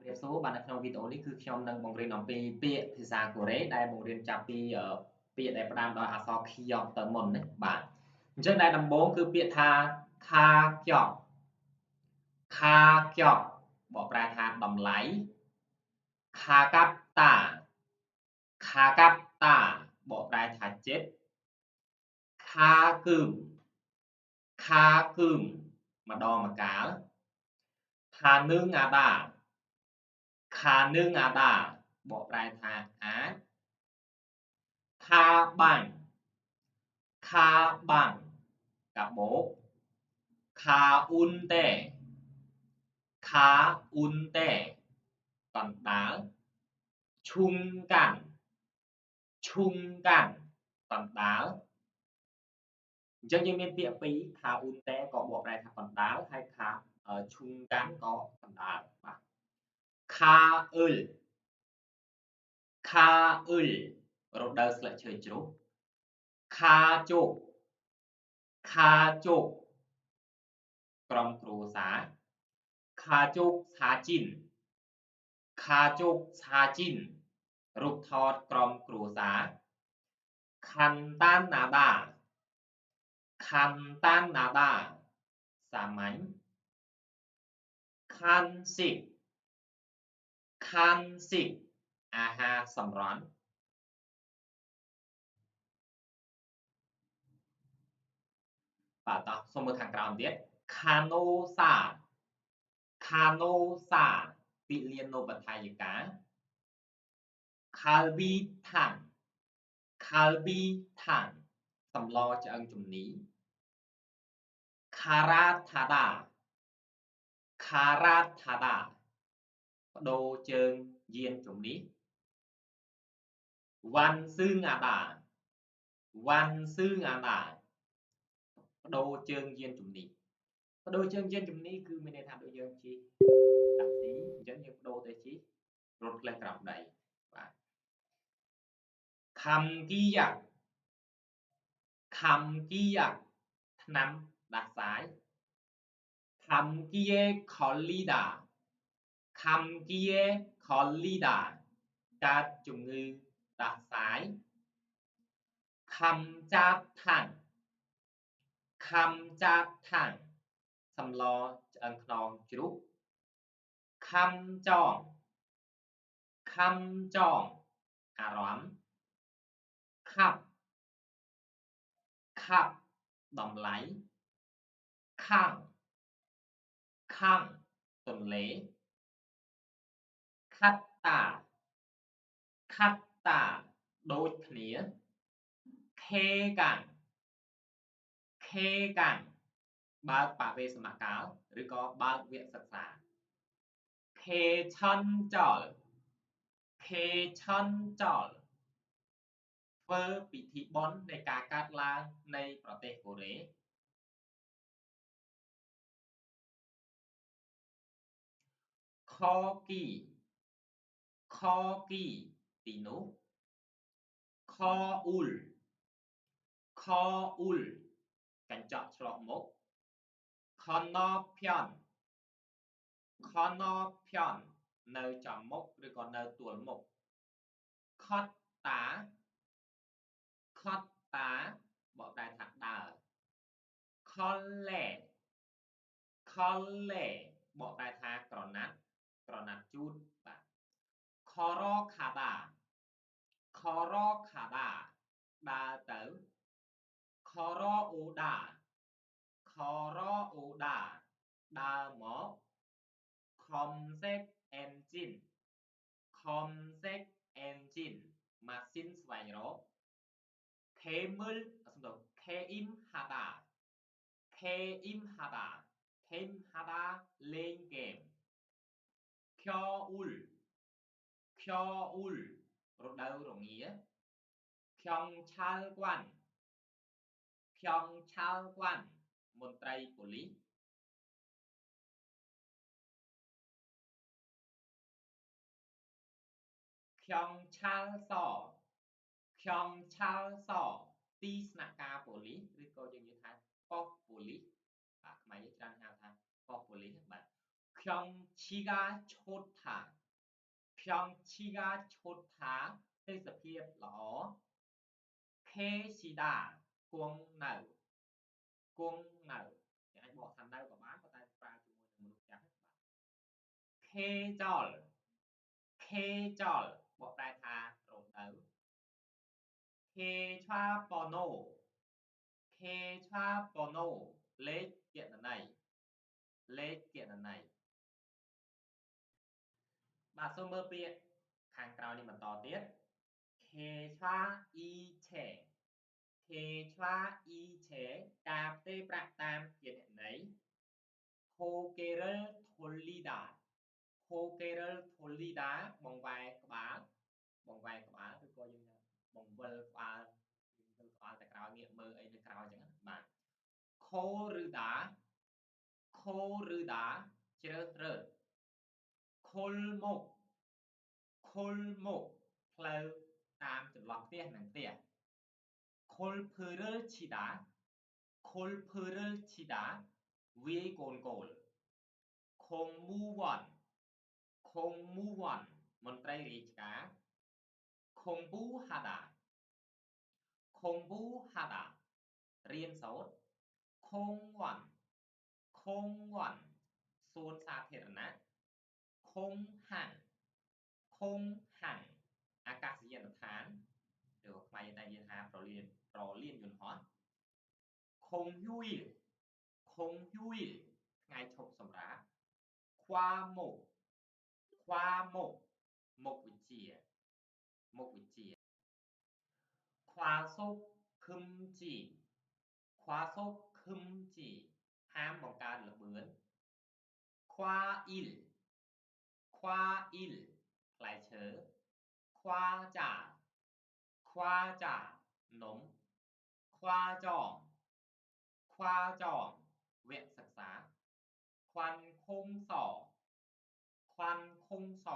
រាបសួរបាទនៅក្នុងវីដេអូនេះគឺខ្ញុំនឹងបង្រៀនអំពីពាក្យភាសាកូរ៉េដែលបង្រៀនចាប់ពីពាក្យដែលផ្ដើមដោយអក្សរខៀទៅមុនណាបាទអញ្ចឹងដែលដំបូងគឺពាក្យថាខាកយខាកយបកប្រែថាតម្លៃខាកាប់តាខាកាប់តាបកប្រែថាចិត្តខាគឹមខាគឹមម្ដងម្កាលខានឹងអាដាខានឹងអាដាបកប្រែថាអាចខាបាំងខាបាំងកាបូបខាអ៊ុនតេខាអ៊ុនតេកណ្ដាលឈុងកាន់ឈុងកាន់កណ្ដាលអញ្ចឹងយើងមានពាក្យពីរខាអ៊ុនតេក៏បកប្រែថាកណ្ដាលហើយខាឈុងកាន់ក៏កណ្ដាលបាទខាអ៊ុលខាអ៊ុលរដូវស្លឹកឈើជ្រុះខាជោកខាជោកក្រុមគ្រួសារខាជោកសាជីនខាជោកសាជីនរូបថតក្រុមគ្រួសារខាន់តានណាដាខាន់តានណាដាសាមញ្ញខាន់ស៊ីកខាន់ស៊ីកអាហារសម្រន់បាទតោះសូមមើលខាងក្រោមទៀតខាណូសាខាណូសាពិលានុបដ្ឋាយិកាខាល់ប៊ីថាំងខាល់ប៊ីថាំងសម្លឆ្អឹងជំនីខារ៉ាថាដាខារ៉ាថាដាបដូរជើងយានជំនិះវ៉ាន់ស៊ឺងអាដាវ៉ាន់ស៊ឺងអាដាបដូរជើងយានជំនិះបដូរជើងយានជំនិះគឺមានន័យថាដូចយើងជិះតាក់ស៊ីអញ្ចឹងយើងបដូរទៅជិះរថផ្លេសក្រោមដីបាទខំគីយ៉ាខំគីយ៉ាថ្នាំដាស់សាយខំគីអេខលីដាខំគីអេខលីដាកើតជំងឺដាស់សាយខំចាតថាំងខំចាតថាំងសម្លឆ្អឹងខ្នងជ្រូកខំចងខំចងអារម្មណ៍ខាប់ខាប់តម្លៃខាំងខាំងទន្លេខាត់តាខាត់តាដូចគ្នាខេកាំងខេកាំងបើកបវេសមកាលឬក៏បើកវគ្គសិក្សាខេឆាន់ចលខេឆាន់ចលធ្វើពិធីបុណ្យនៃការកើតឡើងនៃប្រទេសកូរ៉េខគីខគីទីនោះខអ៊ុលខអ៊ុលកញ្ចក់ឆ្លក់មុខខណភ័នខណភ័ននៅចំមុខឬក៏នៅទួលមុខខតតាខតតាបកប្រែថាដើរខលលេខលលេបកប្រែថាក្រណាត់ក្រណាត់ជូតបាទខរខាដាខរខាដាដើរទៅខរអូដាខរអូដាដើរមកខំសេកអេនជីនខំសេកអេនជីនម៉ាស៊ីនស្វែងរកខេមលសំដៅខេអ៊ីមហាដាខេអ៊ីមហាដាខេមហាដាលេងហ្គេមខអ៊ុលខអ៊ុលរដូវរងាខងឆាល់គួនខងឆាល់គួនមន្ត្រីប៉ូលីសខងឆាល់សខងឆាល់សទីស្នាក់ការប៉ូលីសឬក៏យើងនិយាយថាប៉ុស្តិ៍ប៉ូលីសបាទខ្មែរយើងច្រើនហៅថាប៉ុស្តិ៍ប៉ូលីសបាទខ 경치가 좋다 경치가 좋다 ទេសភាពល្អ 계시다 គង់នៅគង់នៅគេអាចបកថានៅក៏បានប៉ុន្តែប្រើជាមួយនឹងមនុស្សចាស់បាទ 계절 계절 បកប្រែថារដូវ 계좌번호 계좌번호 លេខគណនីលេខគណនីបាទសូមមើលពាក្យខាងក្រោយនេះបន្តទៀត 계좌이체 계좌이체 ការផ្ទេរប្រាក់តាមគណនី 고개를 돌리다 고개를 돌리다 បង្វែរក្បាលបង្វែរក្បាលឬក៏យើងបង្វិលក្បាលយើងវិលក្បាលទៅក្រោយងាកមើលអីនៅក្រោយអញ្ចឹងបាទ 고르다 고르다 ជ្រើសរើស 골목 골목 ផ្លូវតាមចន្លោះផ្ទះនិងផ្ទះ 골프를 치다 골프를 치다 វាយកូនកូល 공무원 공무원 មន្ត្រីរាជការ 공부하다 공부하다 រៀនសូត្រ 공원 공원 សួនសាធារណៈ 공항 공항 អាកាសយានដ្ឋានឬក៏ខ្មែរតែយើងថាប្រលានប្រលានយន្តហោះ 공휴일 공휴일 ថ្ងៃឈប់សម្រាក 과목 과목 មុខវិជ្ជាមុខវិជ្ជា 과속 금지 과속 금지 ហាមបង្កើនល្បឿន 과일 과일 ផ្លែឈើ 과자 과자 នំ 과정 과정 វគ្គសិក្សា 관공서 관공서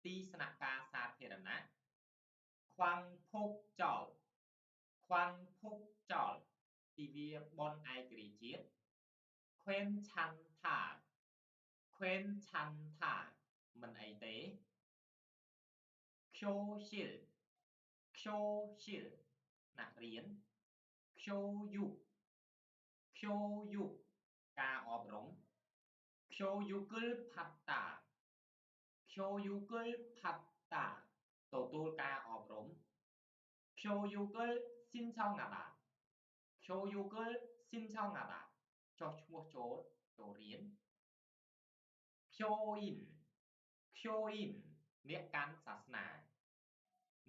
ទីស្នាក់ការសាធារណៈ 광복절 광복절 ទិវាបុណ្យឯករាជ្យជាតិ 괜찮다 괜찮다 មិនអីទេ 교실 교실 ថ្នាក់រៀន 교육 교육 ការអប់រំ 교육을 받다 교육을 받다 ទទួលការអប់រំ 교육을 신청하다 교육을 신청하다 ចុះឈ្មោះចូលចូលរៀន 교인 교인 អ្នកកាន់សាសនា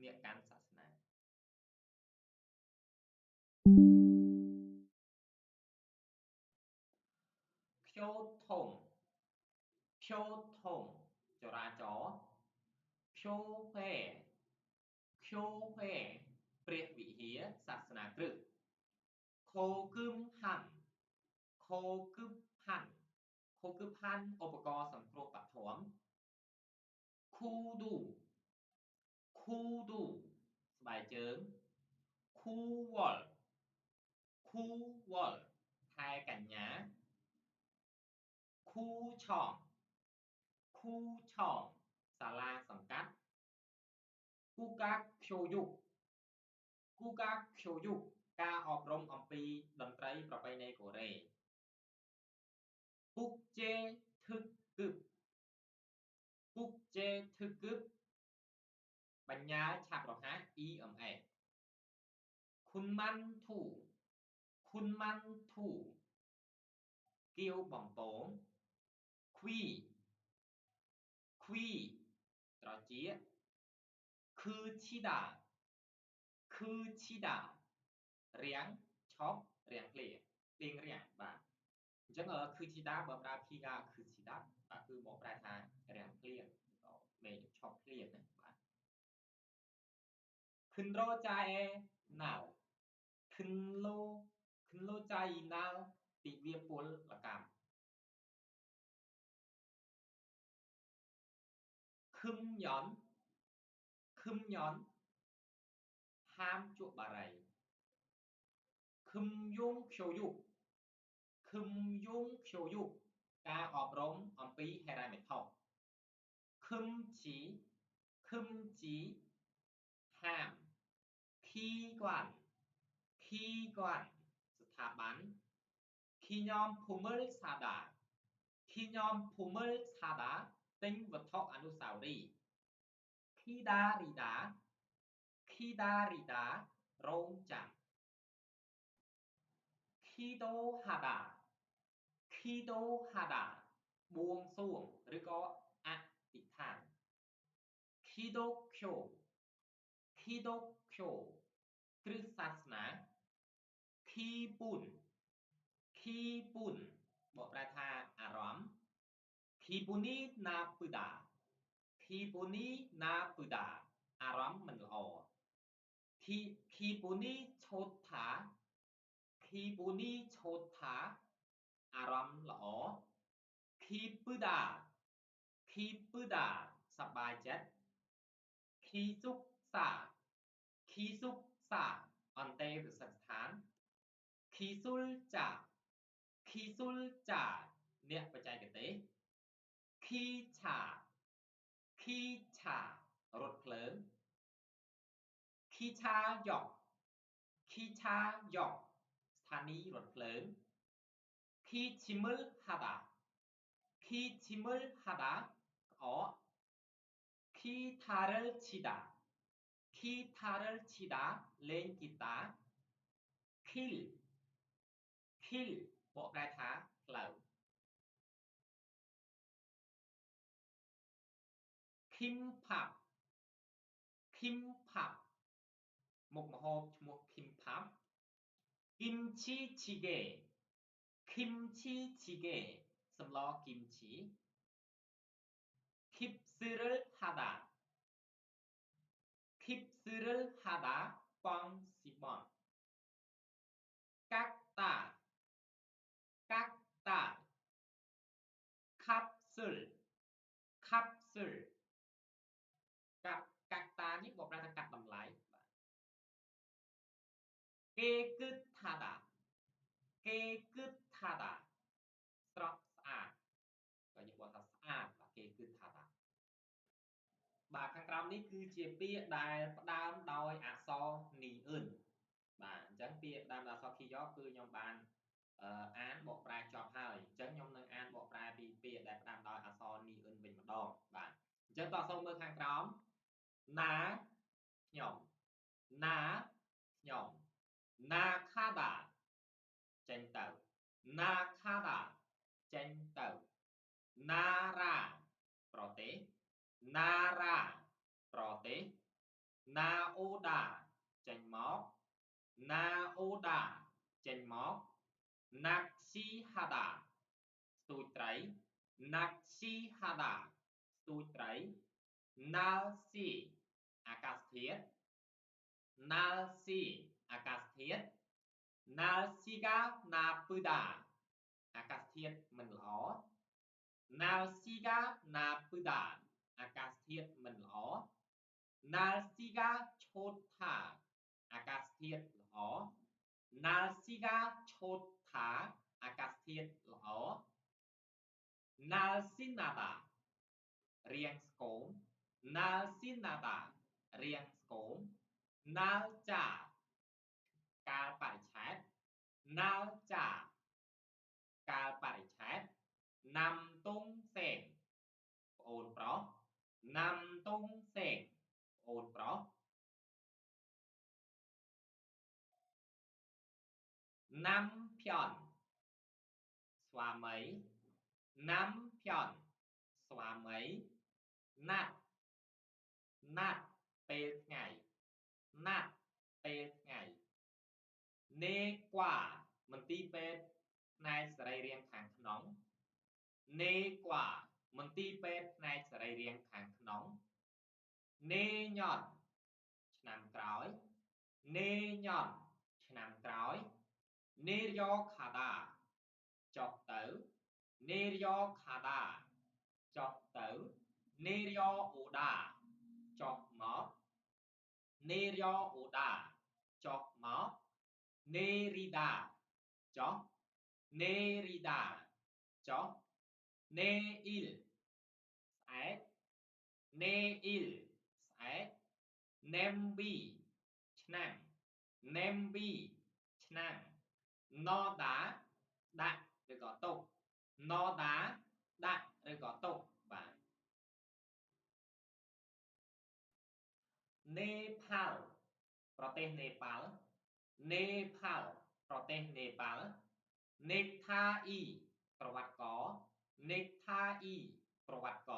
អ្នកកាន់សាសនា 교통 교통 ចរាចរណ៍ 교회 교회 ព្រះវិហារសាសនាគ្រឹះ 고급한 고급한 고급한 ឧបករណ៍សង្គ្រោះបឋម 구두 구두 ស្បែកជើង 구월 구월 ខែកញ្ញា 구청 구청 សាលាសង្កាត់ 국악교육 국악교육 ការអប់រំអំពីតន្ត្រីប្រពៃណីកូរ៉េ 국제특급 국제특급 បញ្ញាឆាប់រហ័ស EMS 군만두 군만두 គៀវបំពង 귀 귀 ត្រចៀក 그치다 그치다 រាំងឆប់រាំងភ្លាភ្លៀងរាំងបាទអញ្ចឹង 그치다 បើប្រើ 비가 그치다 បាទគឺបកប្រែថារាំងភ្លៀងក៏មេឃឆប់ភ្លៀងណាបាទ 근로자의 날 근로 근로자의 날 ទិវាពលកម្ម 금연 금연 ហាមជក់បារី 금융교육 금융교육 ការអប់រំអំពីហិរញ្ញវត្ថុខឹមជីខឹមជីហាមខីគាន់ខីគាន់ស្ថាប័នខីញ៉មភូមិលសាដាខីញ៉មភូមិលសាដាទិញវត្ថុអនុស្សាវរីយ៍ខីដារីដាខីដារីដារងចាំខីដូហាដាខីដូហាដាបួងសួងឬក៏អធិដ្ឋានខីដូខូខីដូខូគ្រឹះសាសនាខីពូនខីពូនបកប្រែថាអារម្មណ៍ខីពូនីណាពឺដាខីពូនីណាពឺដាអារម្មណ៍មិនល្អខីខីពូនីឆូតថាខីពូនីឆូតថាអារម្មណ៍ល្អខីពឺដាខីពឺដាសប្បាយចិត្តខីសុកសាខីសុកសាអន្តេវសិដ្ឋានខីសុលចាខីសុលចាអ្នកបច្ចេកទេសខីឆាខីឆារថភ្លើងខីឆាយ៉កខីឆាយ៉កស្ថានីយ៍រថភ្លើងខីឈីមលហាដាខីឈីមលហាដាក្អកខីថារិលឈីដាខីថារិលឈីដាលេងហ្គីតាខីលខីលបកប្រែថាផ្លូវឃីមផាប់ឃីមផាប់មុខម្ហូបឈ្មោះឃីមផាប់គីមឈីឈីហ្គេឃីមឈីឈីហ្គេសម្លគីមឈីឃីបស៊ឺរិលហាដាឃីបស៊ឺរិលហាដាប៉ងស៊ីបងកាក់តាកាក់តាខាប់ស៊ុលខាប់ស៊ុលកាត់កាក់តានេះបកប្រែថាកាត់តម្លៃបាទគេគិតថាដាគេគិតថាដាស្រស់ស្អាតបើយើងបកថាស្អាតបាទគេគិតថាដាបាទខាងក្រោមនេះគឺជាពាក្យដែលផ្ដើមដោយអក្សរនីអ៊ឹនបាទអញ្ចឹងពាក្យដើមដោយអក្សរខីយ៉គឺខ្ញុំបានអានបកប្រែចប់ហើយអញ្ចឹងខ្ញុំនឹងអានបកប្រែពីពាក្យដែលផ្ដើមដោយអក្សរនីអ៊ឹនវិញម្ដងបាទអញ្ចឹងតោះសូមមើលខាងក្រោមណាខ្ញុំណាខ្ញុំណាខាដាចេញទៅណាខាដាចេញទៅណារ៉ាប្រទេសណារ៉ាប្រទេសណាអូដាចេញមកណាអូដាចេញមកណាក់ស៊ីហាដាស្ទូចត្រីណាក់ស៊ីហាដាស្ទូចត្រីណាល់ស៊ីអាកាសធាតុណាល់ស៊ីអាកាសធាតុណាល់ស៊ីកាណាពឺដាអាកាសធាតុមិនល្អណាល់ស៊ីកាណាពឺដាអាកាសធាតុមិនល្អណាល់ស៊ីកាឆូតថាអាកាសធាតុល្អណាល់ស៊ីកាឆូតថាអាកាសធាតុល្អណាល់ស៊ីណាដារៀងស្គមណាល់ស៊ីណាដារៀងស្គមណាល់ចាកាលបរិច្ឆេទណាល់ចាកាលបរិច្ឆេទណាំតុងសេងប្អូនប្រុសណាំតុងសេងប្អូនប្រុសណាំភ័នស្វាមីណាំភ័នស្វាមីណាត់ណាត់ពេលថ្ងៃណាត់ពេលថ្ងៃនេក្វាមន្ទីរពេទ្យផ្នែកសរីរាង្គខាងក្នុងនេក្វាមន្ទីរពេទ្យផ្នែកសរីរាង្គខាងក្នុងនេញ៉ន់ឆ្នាំក្រោយនេញ៉ន់ឆ្នាំក្រោយនេរយ៉ខាដាចុះទៅនេរយ៉ខាដាចុះទៅនេរយ៉អូដាចុះមកនេរយ៉អូដាចុះមកនេរីដាចុះនេរីដាចុះ នេអ៊ីលស្អែកនេអ៊ីលស្អែកនេមប៊ីឆ្នាំងនេមប៊ីឆ្នាំងណដាដាក់ឬក៏ទុកណដាដាក់ឬក៏ទុកបាទនេផាល់ប្រទេសនេប៉ាល់នេផាល់ប្រទេសនេប៉ាល់នេកថាអ៊ីក្រវ៉ាត់កនេកថាអ៊ីក្រវ៉ាត់ក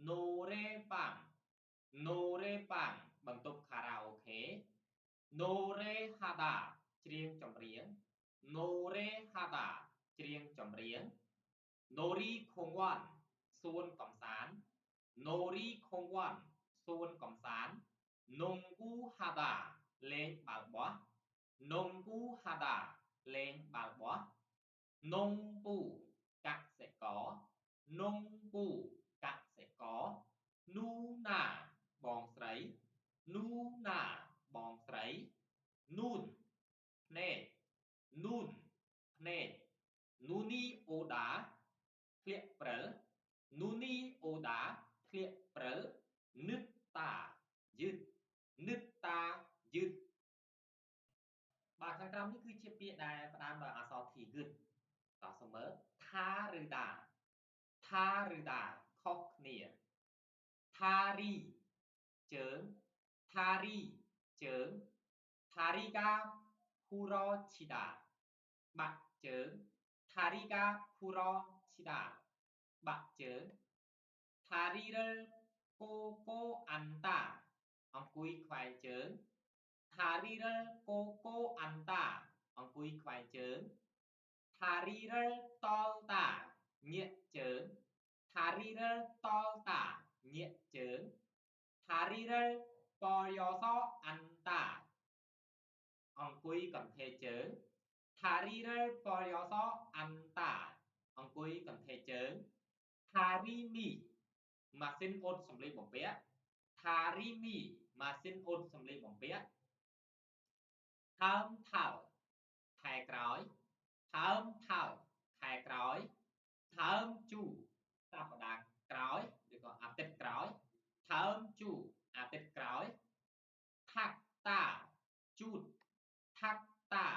ណូរ៉េប៉ាំណូរ៉េប៉ាំបន្ទប់ខារ៉ាអូខេណូរ៉េហាដាច្រៀងចម្រៀងណូរ៉េហាដាច្រៀងចម្រៀងណូរីខុងវ៉ាន់សួនកំសាន្តណូរីខុងវ៉ាន់សួនកំសាន្តនងគូហាដាលេងបាល់បោះនងគូហាដាលេងបាល់បោះនងពូកសិករនងពូកសិករនូណាបងស្រីនូណាបងស្រីនូនភ្នែកនូនភ្នែកនូនីអូដាធ្លាក់ព្រិលនូនីអូដាធ្លាក់ព្រិលនឹកតាយឺតនឹកតាយឺតបាទខាងក្រោមនេះគឺជាពាក្យដែលផ្ដើមដោយអក្សរធីគឹតតោះសូមមើលថាឬដាថាឬដាខុសគ្នាថារីជើងថារីជើងថារីកាភូរឈីដាបាក់ជើងថារីកាភូរឈីដាបាក់ជើងថារីរកូកូអាន់តាអង្គុយខ្វែងជើងថារីរកូកូអាន់តាអង្គុយខ្វែងជើងថារីរតលតាញាក់ជើងថារីរតលតាញាក់ជើងថារីរបយសអាន់តាអង្គុយកន្ទេជើងថារីរបយសអាន់តាអង្គុយកន្ទេជើងថារីមីម៉ាស៊ីនអ៊ុតសម្លៀកបំពាក់ថារីមីម៉ាស៊ីនអ៊ុតសម្លៀកបំពាក់ថើមថើខែក្រោយថើមថើខែក្រោយថើមជូសប្តាហ៍ក្រោយឬក៏អាទិត្យក្រោយថើមជូអាទិត្យក្រោយថាក់តាជូតថាក់តា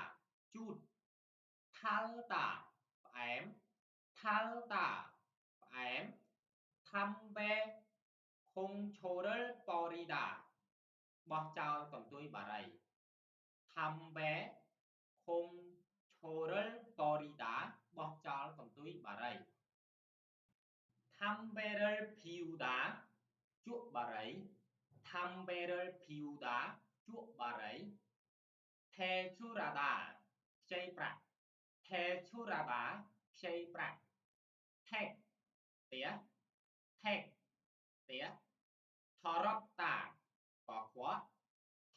ជូតថាល់តាផ្អែមថាល់តាផ្អែមថាំបេខុងឈូរលបរីដាបោះចោលកន្ទុយបារីថាំបេខុងឈូរលបរីដាបោះចោលកន្ទុយបារីថាំបេរលភីវដាជក់បារីថាំបេរលភីវដាជក់បារីថេឈូរ៉ាដាខ្ចីប្រាក់ថេឈូរ៉ាដាខ្ចីប្រាក់ថេកផ្ទះថេកផ្ទះថរ៉បតាកខ្វក់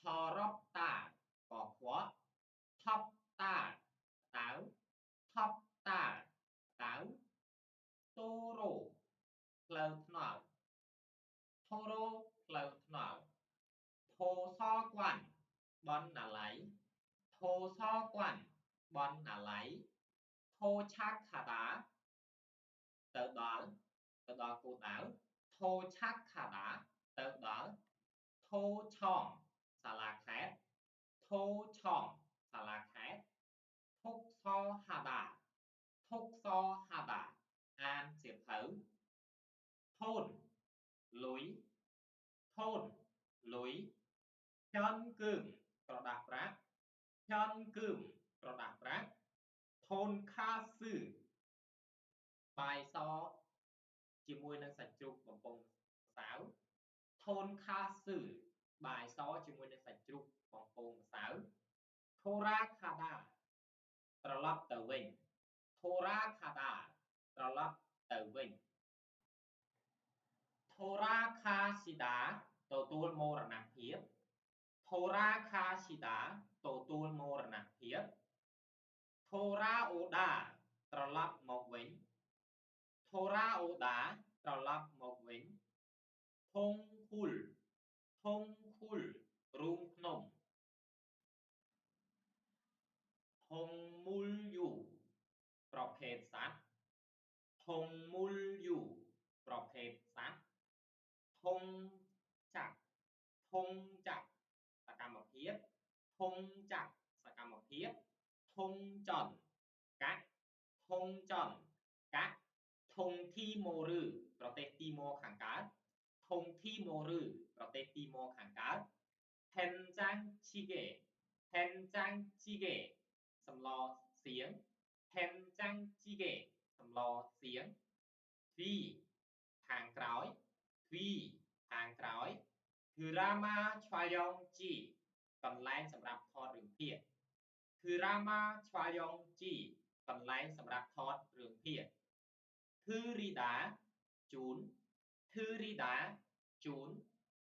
ថរ៉បតាកខ្វក់ថប់តាតៅថប់តាតៅតូរ៉ូផ្លូវថ្នល់ថូរ៉ូផ្លូវថ្នល់ថូសគួនបណ្ណាល័យថូសគួនបណ្ណាល័យថូឆាខាដាទៅដល់គោលដៅថូឆាខាដាទៅដល់ថូឆងសាលាខេត្តថូឆងសាលាខេត្តធុកសហាដាធុកសហាដាអានសៀវភៅថូនលុយថូនលុយឆាន់គឹមក្រដាសប្រាក់ឆាន់គឹមក្រដាសប្រាក់ថូនខាស៊ឺបាយសជាមួយនឹងសាច់ជ្រូកបំពងម្សៅថូនខាស៊ឺបាយសជាមួយនឹងសាច់ជ្រូកបំពងម្សៅថូរ៉ាខាដាត្រឡប់ទៅវិញថូរ៉ាខាដាត្រឡប់ទៅវិញថូរ៉ាខាស៊ីដាទទួលមរណភាពថូរ៉ាខាស៊ីដាទទួលមរណភាពថូរ៉ាអូដាត្រឡប់មកវិញថូរ៉ាអូដាត្រឡប់មកវិញធុងឃុលធុងឃុលរូងភ្នំធុងមូលយូប្រភេទសត្វធ ធុងមូលយូប្រភេទសត្វធុងចាក់ធុងចាក់សកម្មភាពធុងចាក់សកម្មភាពធុងចន់កាក់ធុងចន់កាក់ធុងធីម៉ូឬប្រទេសទីម៉ូខាងកើតធុងធីម៉ូឬប្រទេសទីម៉ូខាងកើតហិនចាងឈីហ្គេហិនចាងជីហ្គេសម្លសៀងហិនចាងជីហ្គេសម្លសៀងទ្វីខាងក្រោយទ្វីខាងក្រោយគឺរ៉ាម៉ាឆ្វាយ៉ងជីកន្លែងសម្រាប់ថតរឿងភាគគឺរ៉ាម៉ាឆ្វាយ៉ងជីកន្លែងសម្រាប់ថតរឿងភាគធឺរីដាជូនធឺរីដាជូន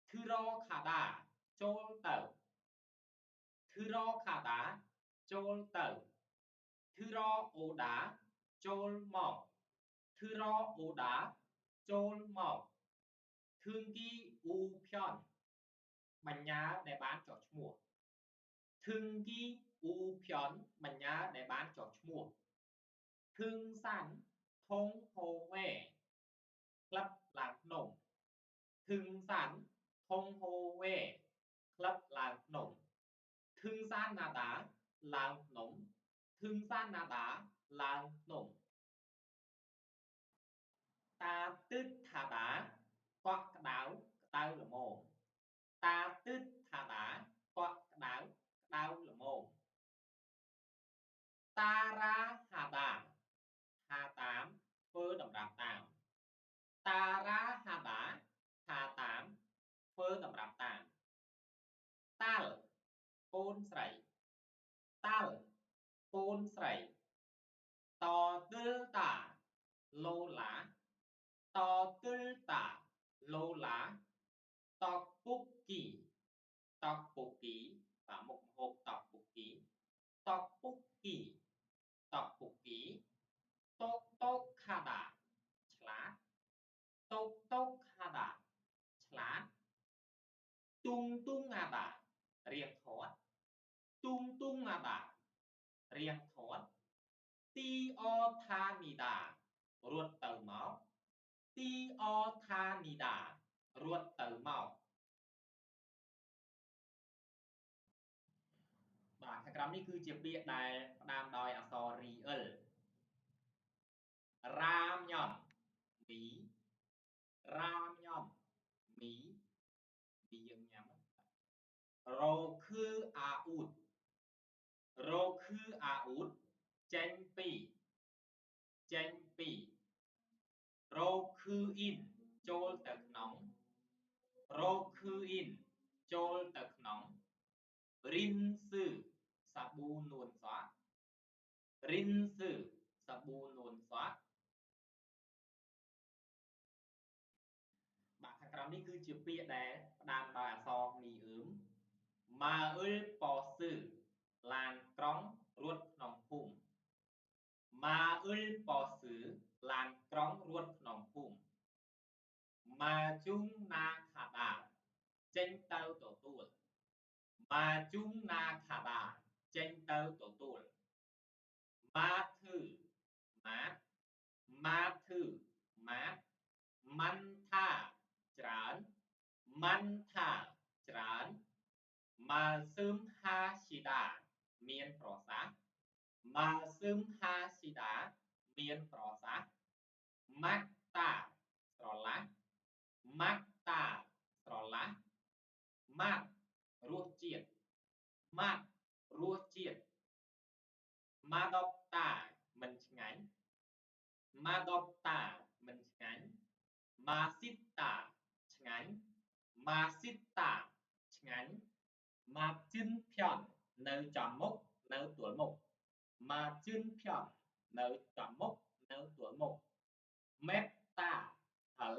ធឺរខាដាចូលទៅធឺរខាដាចូលទៅធឺរអូដាចូលមកធឺរអូដាចូលមកធឿងគីអ៊ូភ័នបញ្ញាដែលបានចុះឈ្មោះធឿងគីអ៊ូភ័នបញ្ញាដែលបានចុះឈ្មោះធឿងសាន់ធុងហូវេក្លឹបឡើងភ្នំធឿងសាន់ធុងហូវេក្លឹបឡើងភ្នំធឿងសានណាដាឡើងភ្នំធឿងសានណាដាឡើងភ្នំតាទឹថាដាកក់ក្ដៅក្ដៅល្មមតាទឹថាដាកក់ក្ដៅក្ដៅល្មមតារាហាដាថាតាមធ្វើតម្រាប់តាមតារាហាដាថាតាមធ្វើតម្រាប់តាមតាល់កូនស្រីតាល់កូនស្រីតទិលតាឡូឡាតទិលតាឡូឡាតកពុកគីតកពុកគីបាទមុខម្ហូបតកពុកគីតកពុកគីតកពុកគីតកតកខាដាឆ្លាតតកតកខាដាឆ្លាតទុងទុងអាដារៀងធាត់ទុងទុងអាដារៀងធាត់ទីអថានីដារត់ទៅមកទីអថានីដារត់ទៅមកបាទខាងក្រោមនេះគឺជាពាក្យដែលផ្ដើមដោយអក្សររីអិលរ៉ាមញ៉នមីរ៉ាមញ៉នមីមីយើងញ៉ាំរ៉ូខឺអាអ៊ូតរ៉ូខឺអាអ៊ូតចេញពីចេញពីរ៉ូខឺអ៊ីនចូលទៅក្នុងរ៉ូខឺអ៊ីនចូលទៅក្នុងរិនស៊ឺសាប៊ូនួនសក់រិនស៊ឺសាប៊ូនួនសក់បាទខាងក្រោមនេះគឺជាពាក្យដែលផ្ដើមដោយអក្សរមីអឺមម៉ាអ៊ុលប៉ស៊ឺឡានក្រុងរត់ក្នុងភូមិម៉ាអ៊ុលប៉ស៊ឺឡានក្រុងរត់ក្នុងភូមិម៉ាជុងណាខាដាចេញទៅទទួលម៉ាជុងណាខាដាចេញទៅទទួលម៉ាធឺម៉ាតម៉ាធឺម៉ាតម៉ាន់ថាច្រើនម៉ាន់ថាច្រើនម៉ាស៊ឹមហាស៊ីដាមានប្រសាសន៍ម៉ាស៊ឹមហាស៊ីដាមានប្រសាសន៍ម៉ាក់តាស្រឡះម៉ាក់តាស្រឡះម៉ាត់រសជាតិម៉ាត់រសជាតិម៉ាដប់តាមិនឆ្ងាញ់ម៉ាដប់តាមិនឆ្ងាញ់ម៉ាស៊ីតាឆ្ងាញ់ម៉ាស៊ីតាឆ្ងាញ់ម៉ាជិនភ័ណ្ឌនៅចំមុខនៅទួលមុខម៉ាជិនភ័ណ្ឌនៅចំមុខនៅទួលមុខមេតតាហិល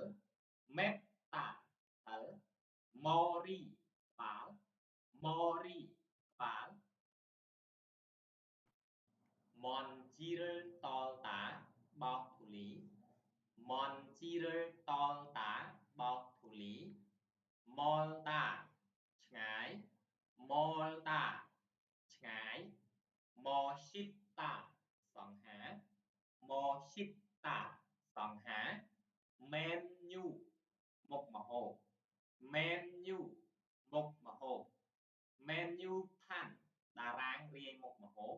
មេតតាហិលម៉រីក្បាលម៉រីក្បាលមន់ជីរតលតាបោះធូលីមន់ជីរតលតាបោះធូលីមលតាឆ្ងាយមលតាឆ្ងាយមស៊ីតាសង្ហាមស៊ីតា សង្ហា menu មុខម្ហូប menu មុខម្ហូប menu ផាន់តារាងរាយមុខម្ហូប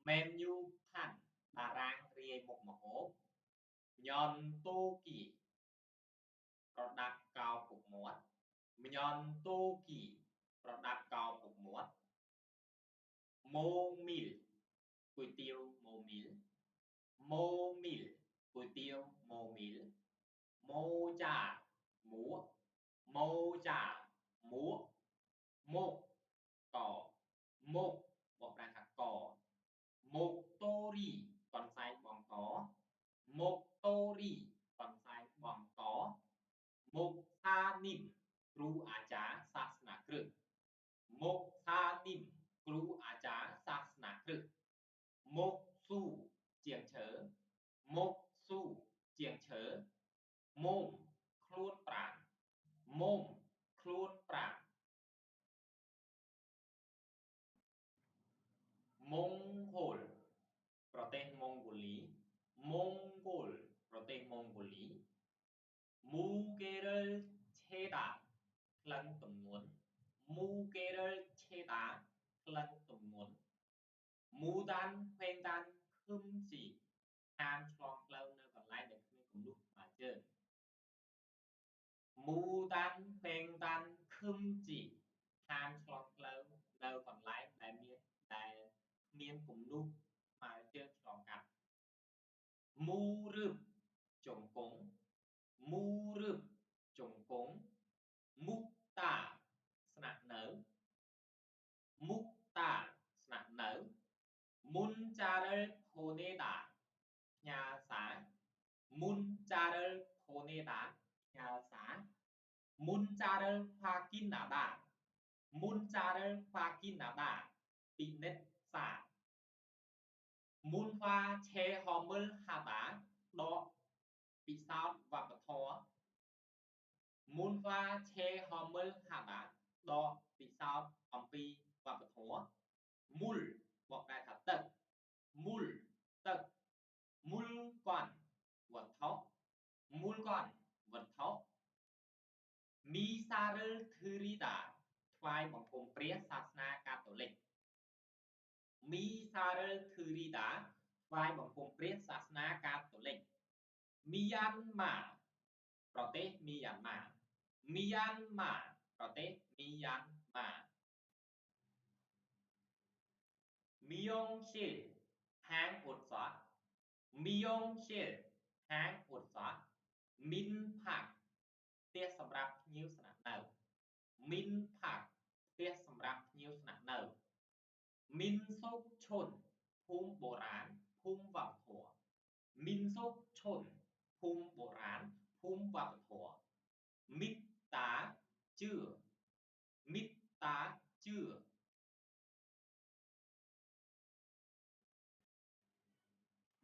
menu ផាន់តារាងរាយមុខម្ហូបញ៉ន់តូគីប្រដាប់កោពុកមាត់ញ៉ន់តូគីប្រដាប់កោពុកមាត់ម៉ូមីលគុយទាវម៉ូមីលម៉ូមីលគុយទាវម៉ូមីលម៉ូចាមួកម៉ូចាមួកមុខកមុខបកប្រែថាកមុខតូរីកន្សែងបងកមុខតូរីកន្សែងបងកមុខសានីមគ្រូអាចារ្យសាសនាគ្រឹះមុខសានីមគ្រូអាចារ្យសាសនាគ្រឹះមុខស៊ូជាងឈើមុខស៊ូជាងឈើមុំខ្លួនប្រាណមុំខ្លួនប្រាណមង្គលប្រទេសម៉ុងហ្គូលីមង្គលប្រទេសម៉ុងហ្គូលីមូកេរលឆេដាក្លិនទម្ងន់មូកេរលឆេដាក្លិនទម្ងន់មូដានហេងដានខឹមជីហាមឆ្លងផ្លូវនៅកន្លែងដែលគ្មានគំនូសថ្មើរជើងមូដានហេងដានខឹមជីហាមឆ្លងផ្លូវនៅកន្លែងដែលមានដែលគ្មានគំនូសថ្មើរជើងឆ្លងកាត់មូរឹបជង្គង់មូរឹបជង្គង់មុខតាស្នាក់នៅមុខតាស្នាក់នៅមុនចារិលផូនេដាផ្ញើសារមុនចារិលផូនេដាផ្ញើសារមុនចារិលហ្វាគីណាដាមុនចារិលហ្វាគីណាដាពិនិត្យសារមុនហ្វាឆេហមិលហាដាដកពិសោធន៍វប្បធម៌មុនហ្វាឆេហមិលហាដាដកពិសោធន៍អំពីវប្បធម៌មូលបកប្រែថាទឹកមូលទឹកមូលកនវត្ថុមូលកនវត្ថុមីសារឹលធឺរីដាថ្វាយបង្គំព្រះសាសនាកាតូលិកមីសារឹលធឺរីដាថ្វាយបង្គំព្រះសាសនាកាតូលិកមីយ៉ាន់ម៉ាប្រទេសមីយ៉ាន់ម៉ាមីយ៉ាន់ម៉ាប្រទេសមីយ៉ាន់ម៉ាមីយ៉ុងស៊ីលហាងអ៊ុតសក់មីយ៉ុងស៊ីលហាងអ៊ុតសក់មីនផាក់ផ្ទះសម្រាប់ភ្ញៀវស្នាក់នៅមីនផាក់ផ្ទះសម្រាប់ភ្ញៀវស្នាក់នៅមីនសុកឈុនភូមិបុរាណភូមិវប្បធម៌មីនសុកឈុនភូមិបុរាណភូមិវប្បធម៌មិត្តតាជឿមិត្តតាជឿ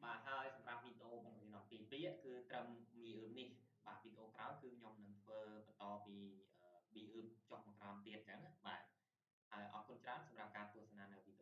បាទហើយសម្រាប់វីដេអូបង្រៀនអំពីពាក្យគឺត្រឹមមីអ៊ឺមនេះបាទវីដេអូក្រោយគឺខ្ញុំនឹងធ្វើបន្តពីប៊ីអ៊ឺមចុះមកក្រោមទៀតអញ្ចឹងណាបាទហើយអរគុណច្រើនសម្រាប់ការទស្សនានៅវីដេ